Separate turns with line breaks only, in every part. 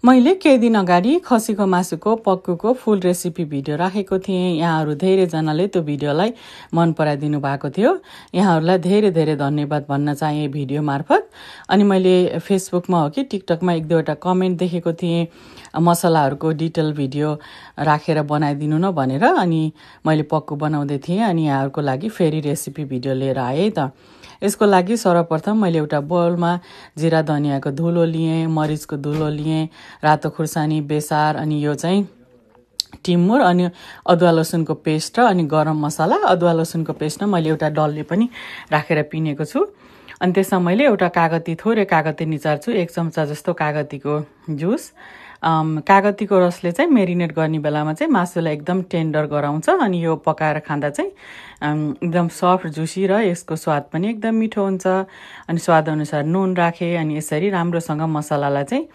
मैले केही दिन अगाडि खसीको मासुको पक्कुको फुल रेसिपी भिडियो राखेको थिएँ। यहाँहरू धेरैजनाले त्यो भिडियोलाई मन पराइदिनु भएको थियो। यहाँहरूलाई धेरै धेरै धन्यवाद भन्न चाहे भिडियो मार्फत। अनि मैले फेसबुकमा हो कि टिकटकमा एक दुईवटा कमेन्ट देखेको थिएँ मसलाहरूको डिटेल भिडियो राखेर बनाइदिनु न भनेर। अनि मैले पक्कु बनाउँदै थिएँ अनि यहाँहरूको लागि फेरि रेसिपी भिडियो लिएर आएँ त। यसको लागि सर्वप्रथम मैले एउटा बोलमा जिरा धनियाको धुलो लिएँ, मरिचको धुलो लिएँ, रातो खुर्सानी, बेसार अनि यो चाहिँ टिमुर अनि अदुवा लसुनको पेस्ट र अनि गरम मसला। अदुवा लसुनको पेस्ट न मैले एउटा डल्ले पनि राखेर पिनेको छु। अनि त्यसमा मैले एउटा कागती थोरै कागती निचार्छु, 1 चम्चा जस्तो कागतीको जुस। कागतीको रसले चाहिँ मेरिनेट गर्ने बेलामा चाहिँ मासुलाई एकदम टेन्डर गराउँछ अनि यो पकाएर खाँदा चाहिँ एकदम सफ्ट जुसी र यसको स्वाद पनि एकदम मिठो हुन्छ। अनि स्वाद अनुसार नुन राखेँ अनि यसरी राम्रोसँग मसलालाई चाहिँ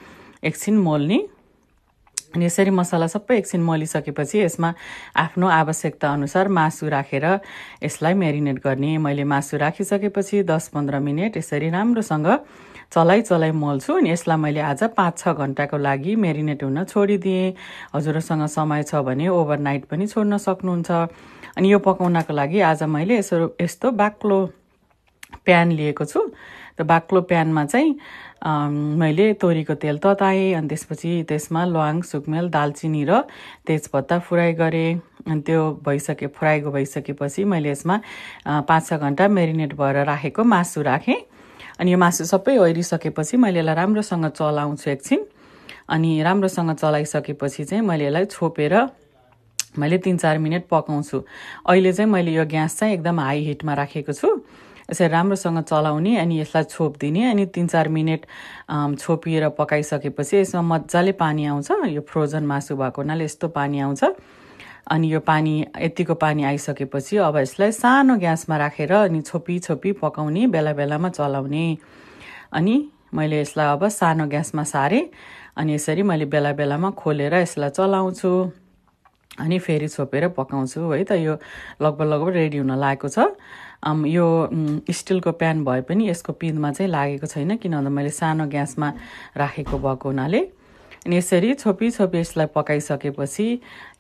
एकछिन मोल्ने। अनि यसरी मसला सबै एकछिन मोलिसकेपछि यसमा आफ्नो आवश्यकता अनुसार मासु राखेर यसलाई मेरिनेट गर्ने। मैले मासु राखिसकेपछि 10-15 मिनट यसरी राम्रोसँग चलाइ मोल्छु। अनि यसलाई मैले आज 5-6 घण्टाको लागि मेरिनेट हुन छोडिदिएँ। हजुरसँग समय छ भने ओभरनाइट पनि छोड्न सक्नुहुन्छ। अनि यो पकाउनको लागि आज मैले यस्तो बाक्लो प्यान लिएको छु। त्यो बाक्लो प्यानमा चाहिँ मैले तोरीको तेल तताएँ अनि त्यसपछि त्यसमा ल्वाङ, सुकमेल, दालचिनी र तेजपत्ता फ्राई गरेँ। अनि त्यो फ्राई भइसकेपछि मैले यसमा 5-6 घण्टा मेरिनेट भएर राखेको मासु राखेँ। अनि यो मासु सबै ओरिसकेपछि मैले यसलाई राम्रोसँग चलाउँछु एकछिन। अनि राम्रोसँग चलाइसकेपछि चाहिँ मैले यसलाई छोपेर मैले 3-4 मिनट पकाउँछु। अहिले चाहिँ मैले यो ग्यास चाहिँ एकदम हाई हिटमा राखेको छु। यसरी राम्रोसँग चलाउने अनि यसलाई छोपिदिने। अनि 3-4 मिनट छोपिएर पकाइसकेपछि यसमा मजाले पानी आउँछ। यो फ्रोजन मासु भएको हुनाले यस्तो पानी आउँछ। अनि यो पानी यतिको पानी आइसकेपछि अब यसलाई सानो ग्यासमा राखेर अनि छोपी पकाउने, बेला बेलामा चलाउने। अनि मैले यसलाई अब सानो ग्यासमा सारेँ। अनि यसरी मैले बेला बेलामा खोलेर यसलाई चलाउँछु अनि फेरि छोपेर पकाउँछु है त। यो लगभग रेडी हुन लागेको छ। यो स्टिलको प्यान भए पनि यसको पिँधमा चाहिँ लागेको छैन, किन भन्दा मैले सानो ग्यासमा राखेको भएको हुनाले। अनि यसरी छोपी यसलाई पकाइसकेपछि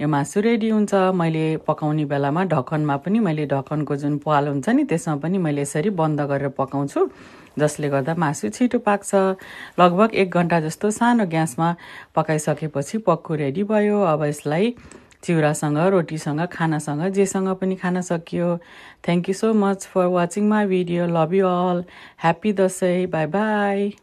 यो मासु रेडी हुन्छ। मैले पकाउने बेलामा ढक्कनमा पनि मैले ढक्कनको जुन पाल हुन्छ नि त्यसमा पनि मैले यसरी बन्द गरेर पकाउँछु, जसले गर्दा मासु छिटो पाक्छ। लगभग 1 घण्टा जस्तो सानो ग्यासमा पकाइसकेपछि पक्कु रेडी भयो। अब यसलाई चिउरासँग, रोटीसँग, खानासँग, जेसँग पनि खान सकियो। Thank you so much for watching my video. Love you all. Happy Dashain. Bye by.